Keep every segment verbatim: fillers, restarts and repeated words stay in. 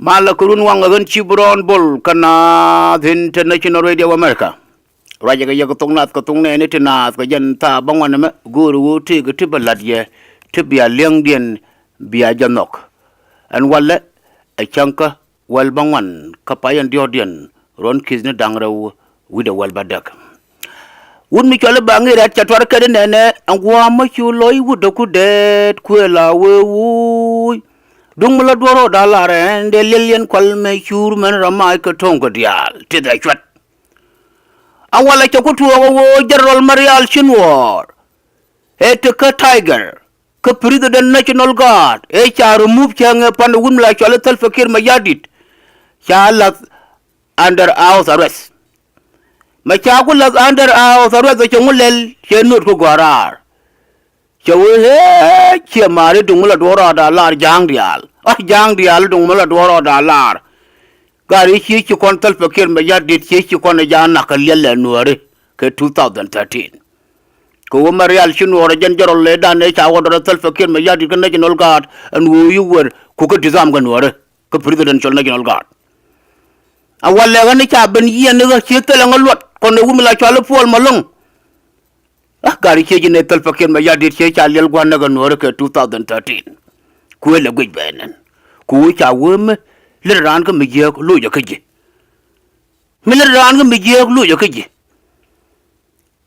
Malɛ kɛ run waŋ ɛ ɣän ci bi rɔɔn bol kä Naath International Radio America. Ruacɛ kɛ yɛ kɛ thok Naath kɛ thok nɛɛni ti Naath kɛ jɛn thaap bäŋuan ɛmɛ go̱o̱ri ɣöö tëëkɛ ti bɛ la̱t yɛ ti bia li̱eŋdiɛn bia jɛ nhɔk. Ɛn walɛ ɛ cäŋkä wäl bäŋuan kä pay ɛn diɔ̱ɔ̱kdiɛn ruɔ̱n ki̱thni da̱ŋ rɛw wi̱cdɛ wäl bädäk. Wut mi cɔl i̱ ba ŋi̱i̱c rɛ̈t ca tuar kɛn inɛnɛ ɛn gua̱a̱m mi cu lɔc wut däku dɛɛt kuëë la wee wuuc. Duŋ mi la duɔ̱ɔ̱r rɔɔdɛ a lar ɛn dee liɛl yɛn kual mɛ cuur mɛn rɔ mac kɛ to̱o̱ŋ kɛ diaal tithɛ cuɛt. Ɛn walɛ cɛ ku tuɔɔk ɛ wee jɛn rɔl mɛ rial ci nuɔɔr. Ëë ti kä Tiger kä President National Guard ëë ca remove cäŋ ɛ pan wut mi la cɔl i̱ Salva Kiir Mayardit. Ca lath under house arrest. Mɛ ca ku lath under house arrest ɛ cɛ ŋu lɛl cɛ nöt ku gɔ̱a̱r raar. Cɛ wee ëë ciɛ ma̱a̱ri duŋ mi la duɔ̱ɔ̱r rɔɔdɛ a lar ja̱a̱ŋ diaal. A ja̱a̱ŋ diaal duŋ mi la duɔ̱ɔ̱r rɔɔdɛ a lar. Gari ci ci kɔn Salva Kiir Mayardit ci ci kɔn ɛ ja̱a̱ŋ nakä liɛl ɛ nuääri kɛ two thousand thirteen. Kɛ wä mɛ rial ci nuɔɔr ɛ jɛn jɛ rɔl lɛ dan ëë ca wä dɔrɛ Salva Kiir Mayardit kä National Guard ɛn wee yi wër ku kä disarm kɛ nuääri kä Presidential National Guard. A walɛ ɣän i̱ ca ben yiɛn ni ɣä ci thilɛ ŋä luɔt kɔn ɛ wut mi la cɔal i̱ Puɔl Malɔŋ. A gari ciec inɛ Salva Kiir Mayardit ciec ca liɛl gua̱n näk ɛ nuääri kɛ two thousand thirteen. Kuëë lɛ guic bɛ nɛn. Ku wee ca wee mi lät raan kä mi jiääk loc ɛ kä ji̱. Mi lät raan kä mi jiääk loc ɛ kä ji̱.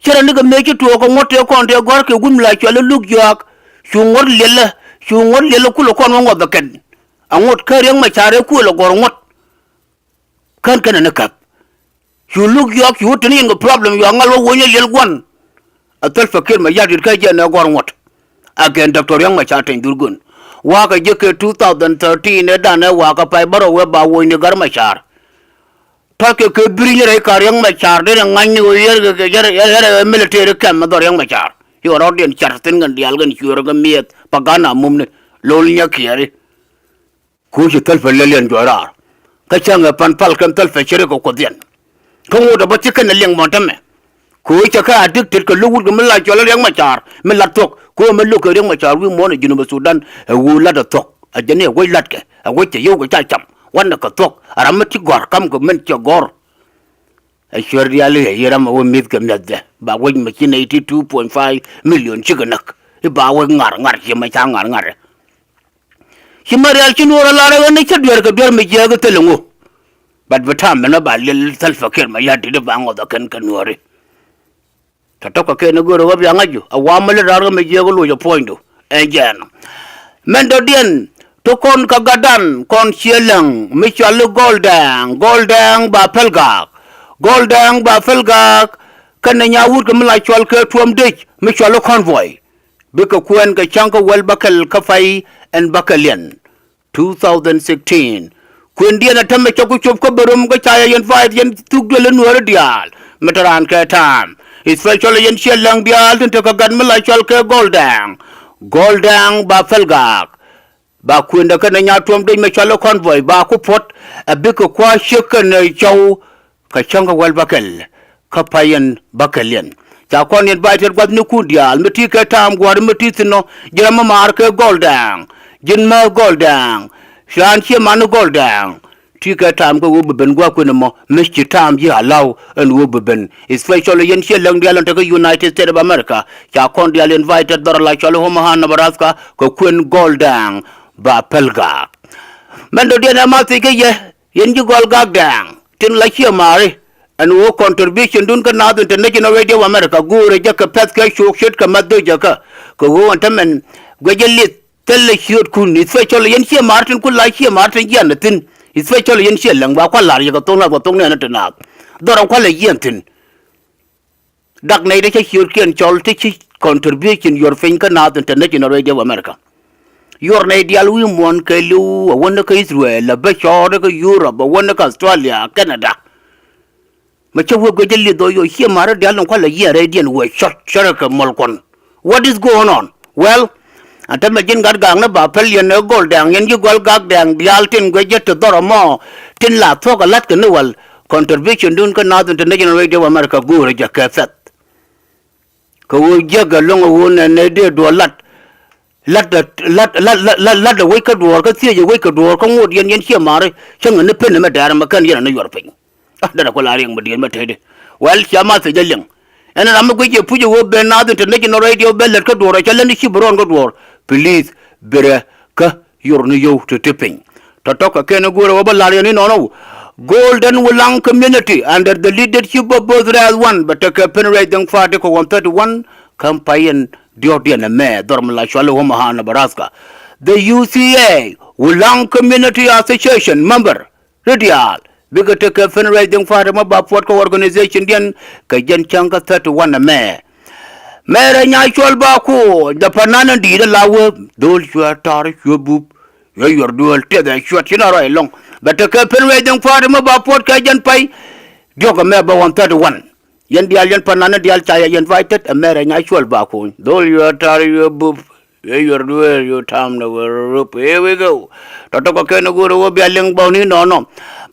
Cä rɛ ni kɛ mëë ci tuɔɔk kɛ ŋuɔ̱t tëë kɔn tëë gɔ̱a̱r kɛ wut mi la cɔal i̱ Luke Juak. Cu ŋuɔ̱t liɛlä cu ŋuɔ̱t liɛlä kulɛ kɔn wä ŋuɔth ɛ kɛn. A ŋuɔ̱t kä Riɛk Macar ëë kuël ɛ gɔ̱r ŋuɔ̱t. Kän kɛnɛ ni käp. Cu Luke Juak cu wä te ni yɛn kɛ problem yua ŋal wä wuɔ̱ny ɛ liɛl gua̱n. A Salva Kiir Mayardit kä jɛn ɛ gɔ̱r ŋuɔ̱t. Again Doctor Riɛk Macar teny dhurgön. Wa̱a̱ kɛ jek kɛ two thousand thirteen ëë danɛ wa̱a̱ kɛ pay bärɔw wee ba wuɔ̱nyni Gat Macar. Tɔ̱ kɛ kɛ biri̱ny rɛy ka Riɛk Macar dee rɛ ŋa̱ny ni ɣöö yɛr kɛ yɛr yɛr ɛ military camp mi dhɔr Riɛk Macar. Yɛ rɔɔdiɛn car thi̱n kɛn diaal kɛn cueer kɛ miɛth pa Gat na mumni lo̱l nyɛ kiɛɛri. Kuuci Salva lɛl yɛn juɔc raar. Kä cäŋ ɛ pan pal kɛn Salva cɛ ri kɛ kuothiɛn. Kä ŋot ɛ bä ci kɛn ɛ liɛŋ mɔn tämɛ. Kɛ ɣöö cɛ kɛ addicted kɛ lo̱k wut kɛ mi la cɔl Riɛk Macar mi lat thuɔ̱k kɛ ɣöö mi lo̱k kɛ Riɛk Macar wi̱i̱ muɔ̱ɔ̱n ɛ Junub Sudan. Ɛ ɣöö lat ɛ thuɔ̱k ɛ jɛn i̱ ɛ wec latkɛ ɛ wec cɛ yio̱w kɛ ca cam wanɛ kɛ thuɔ̱k. Ɛ ram mi ti gɔ̱r kam kɛ mɛn cɛ gɔ̱r. Ɛ cuɛr diaal i̱ ɛ yi ram ɛ wä mi̱th kɛ mi̱ethdɛ ba wec mɛ ci nɛy ti two point five million cikɛ näk i̱ ba wek ŋa̱r ŋa̱r ci mɛ ca ŋa̱r ŋa̱r. Ci Marial ci Nuɔɔr a lar ɛ ɣän ni cä dueer kɛ dueer mi jiääk i̱ thil ŋu. But bi tam mɛn ɛ ba liɛl Salva Kiir Mayardit i̱ ba ŋɔth ɛ kɛn kɛ Nuɔɔri. Tɔ̱tɔ̱ kɛ kɛn i̱ go̱o̱rɛ ɣä bia ŋa̱c ju ɛ wa̱a̱ mi lät raar ɣä mi jiääk i̱ loc ɛ puɔ̱nydu. Ɛn jɛɛn ɔ mɛn dɔ̱diɛn ti kɔn kɛ gatdan kɔn Ciëläŋ mi cɔal i̱ Gɔl Dɛɛŋ, Gɔl Dɛɛŋ ba päl gaak. Gɔl Dɛɛŋ ba päl gaak. Kɛnɛ nya wut kɛ mi la cɔal kɛ Tuɔ̱m Dec mi cɔal i̱ Convoy. Bikɛ kuɛn kɛ cäŋ kä wäl bäkɛl kä pay ɛn bäkɛliɛn. Two thousand sixteen. Kuëndiɛn ɛ täämɛ cɛ ku cop kä bä rom kä ca yɛ yɛn fight yɛn thuk duël i̱ Nuääri diaal mi te raan kɛ ta̱a̱m. Especially yɛn Ciëläŋ diaal tin tekɛ gat mi la cɔal kɛ Gɔl Dɛɛŋ. Gɔl Dɛɛŋ ba päl gaak. Ba kuëndɛ kɛnɛ nya Tuɔ̱m Dec mɛ cɔal i̱ Convoy ba ku puɔ̱t ɛ bikɛ kua̱r ciek kɛnɛ cɔw. Kɛ cäŋ kä wäl bäkɛl kä pay ɛn bäkɛliɛn. Ca kɔn yɛn ba tiɛt gua̱thnikun diaal mi ti kɛ ta̱a̱m gua̱a̱r mi ti thi̱n ɔ. Ji̱n ram mi maar kɛ Gɔl Dɛɛŋ. Ji̱n määth Gɔl Dɛɛŋ. Raan ciɛ man i̱ Gɔl Dɛɛŋ. Ti kɛ ta̱a̱m kɛ ɣöö bi ben gua̱a̱k kuën ɛmɔ mi ci ta̱a̱m ji̱ a la̱w ɛn ɣöö bi ben. Especially yɛn Ciëläŋ diaal ɛn tekɛ United States of America. Ca kɔn diaal invited dhɔr a la cɔl i̱ Omaha, Nebraska kɛ kuën Gɔl Dɛɛŋ ba päl gaak. Mɛn dɔ̱diɛn ɛ ma thiec kä yɛ. Yɛn ji̱ Gɔl Gak Dɛɛŋ tin la ciɛ maari ɛn ɣöö contribution dun kä Naath International Radio of America go̱o̱rɛ jɛ kɛ pɛ̈th kɛ cok ce̱tkɛ mɛth dho̱cä kä kɛ ɣöö ɛn tämɛn guic jɛ lith thilɛ ciöötkun, especially yɛn ciɛ maari tin ku la ciɛ maari tin jiɛn thi̱n, especially yɛn Ciëläŋ ba kua̱ la̱r yɛ kɛ thok Naath kɛ thok nɛɛni ti Naath dhɔr ɛn kua̱ lɛ jiɛn thi̱n. Dak nɛy ti cä ciötkiɛn cɔl ti ci contribution yuɔr piny kä Naath International Radio of America. Yuɔr nɛy diaal wi̱i̱ muɔ̱ɔ̱n kɛɛliw a wäni kä Israel, a bä cɔɔri kä Europe, a wäni kä Australia, Canada. Mɛ cä wee guic jɛ lith ɔ yɔ ciɛ ma̱rä diaal ni kua̱l a yiɛɛr rɛydiɛn wee cɔt cärɛ kɛ muɔl kuɔn. What is going on? Well, ɛn täämɛ ji̱n gat gaakni ba päl yɛn ɛ Gɔl Dɛɛŋ, yɛn ji̱ Gɔl Gak Dɛɛŋ diaal tin guic jɛ ti dhɔr ɛmɔ tin la thuɔ̱k ɛ la̱tkɛ ni wäl. Contribution dun kä Naath International Radio of America go̱o̱rɛ jɛ kɛ pɛ̈th. Kɛ ɣöö jiäk ɛ lo̱ŋ ɛ ɣöö nɛ nɛy dee duɔl lat. Lat lat lat lat lat wec kä duɔɔr kä thiec wec kä duɔɔr kä ŋot yɛn yɛn ciɛ maari cäŋ ni pen mɛ dɛɛr mɛ kɛn yɛn ni yuɔr piny. Ah, derɛ ku la riɛŋ mi diet mɛ tëëdi. Well, cia ma thiec a liŋ. Ɛn ram mi guic yɛ puc ɛ wee ben Naath International Radio ben lät kä duɔɔr ɛ cä lät ni ci bi rɔɔn kä duɔɔr. Please, birɛ kä yur ni yio̱w ti ti piny. Tɔ̱tɔ̱ kɛ kɛn ɛ guurɛ wä bä lar yɛn inɔnɔ. Golden Wulaŋ Community under the leadership of Both Rɛth One bɛ tekɛ pen rɛy dhɛŋ party kɛ one thirty one. Campaign diɔ̱kdiɛn ɛmɛ dhɔr mi la cuali Omaha, Nebraska. The U C A, Wulaŋ Community Association member, ri diaal bikɛ tekɛ pen rɛy dhɛŋ party mɛ ba puɔt kɛ organization diɛn kɛ jɛn cäŋ kä thirty one ɛmɛ. Mɛrɛ nya cuɔl ba kuɔ dɛ panan in di̱i̱t ala wee dhol cuɛ tar cuɛ bup. Cuɛ yuɔr duel tiɛth ɛ cuɔt ci na rɔy lɔŋ. Bɛ tekɛ pen rɛy dhɛŋ party mɛ ba puɔt kɛ jɛn pay. Diɔ̱k ɛmɛ bɛ one thirty one. Yɛn diaal yɛn panan in diaal ca yɛ invited ɛ mɛrɛ nya cuɔl ba kuɔny dhol cuɛ tar cuɛ bup. Cuɛ yuɔr duel cuɛ tam ni wee rup. Here we go. Tɔ̱tɔ̱ kɛ kɛn go̱o̱r wä bia liŋ bä ni nɔnɔ.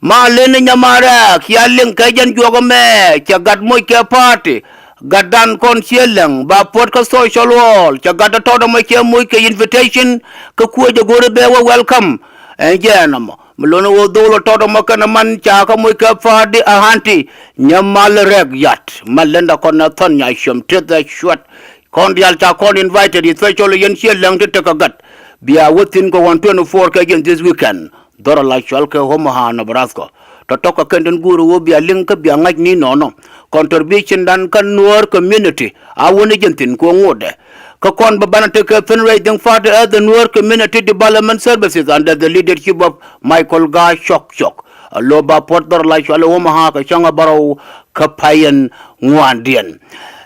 Ma len ni nyama rɛɛk cia liŋ kɛ jɛn juɔk ɛmɛ cɛ gat moc kɛ party. Gatdan kɔn ciɛ lɛŋ ba puɔt kä social world cɛ gat tɔt ɛmɔ ciɛ moc kɛ invitation. Kä kuec ɛ go̱ri bɛ wä welcome. Ɛn jɛɛn ɛmɔ mi lon wä dhol tɔt ɛmɔ kɛn man ca kä moc kɛ party a hanti. Nyɛ mal rɛk yat mal lenda kɔn ɛ thɔn nya ciɛm teth ɛ cuat. Kɔn dial ca kɔn invited especially yɛn ciɛ lɛŋ ti tekɛ gat. Bia wä thin kɛ one twenty four kɛ jɛn this weekend. Dhɔr ala cual kɛ Omaha, Nebraska. Tɔ̱tɔ̱ kɛ kɛn tin guur wä bia liŋ kä bia ŋa̱c ni nɔnɔ. Contribution dan kä Nuer community a wä ni jɛn thin kɛ ŋotdɛ. Kä kɔn bä banɛ tekɛ pen rɛy dhɛŋ party ɛ the Nuer Community Development Services under the leadership of Michael Gaa Cɔk Cɔk. A lo ba puɔt dhɔr ala cual Omaha kɛ cäŋ a bärɔw kä pay in ŋuandiɛn.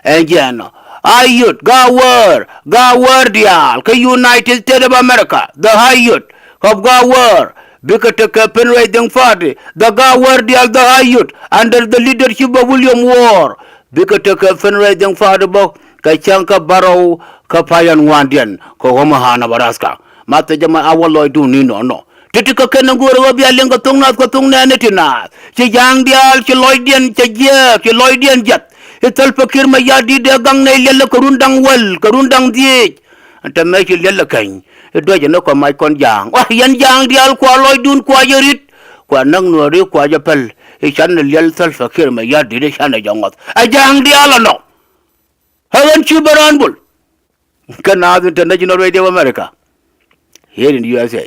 Ɛn jɛn a yut gaa wäär gaa wäär diaal kä United States of America, the high youth of gaa wäär bikɛ tekɛ pen rɛy dhɛŋ party, the gaa wäär diaal the high youth under the leadership of William Wor bikɛ tekɛ pen rɛy dhɛŋ party bä kɛ cäŋ kä bärɔw kä pay in ŋuandiɛn kɛ Omaha, Nebraska. Ma thiec jɛ ma a wä lɔcdun ni nɔnɔ. Ti̱ti̱ kä kɛn ɛ go̱o̱rä wä bia liŋ kɛ thok nath kɛ thok nɛɛni ti naath. Ci ja̱a̱ŋ diaal ci lɔcdiɛn cɛ jiääk ci lɔcdiɛn jiath. I̱ Salva Kiir Mayardit dee gaŋ nɛy liɛl kɛ run da̱ŋ wäl kɛ run da̱ŋ dhieec. Ɛn tɛmɛ ci liɛl ɛ käny i̱ duäcɛ ni kɔ mac kɔn ja̱a̱ŋ. Wa yɛn ja̱a̱ŋ diaal kua lɔcdun kua jɛ ri̱t. Kua näk Nuääri kua jɛ päl i̱ canɛ liɛl Salva Kiir Mayardit i̱ canɛ jɛ ŋɔth. Ɛ ja̱a̱ŋ diaal ɛnɔ. Ɛ ɣän ci bä raan bol. Kä Naath International Radio of America here in U S A.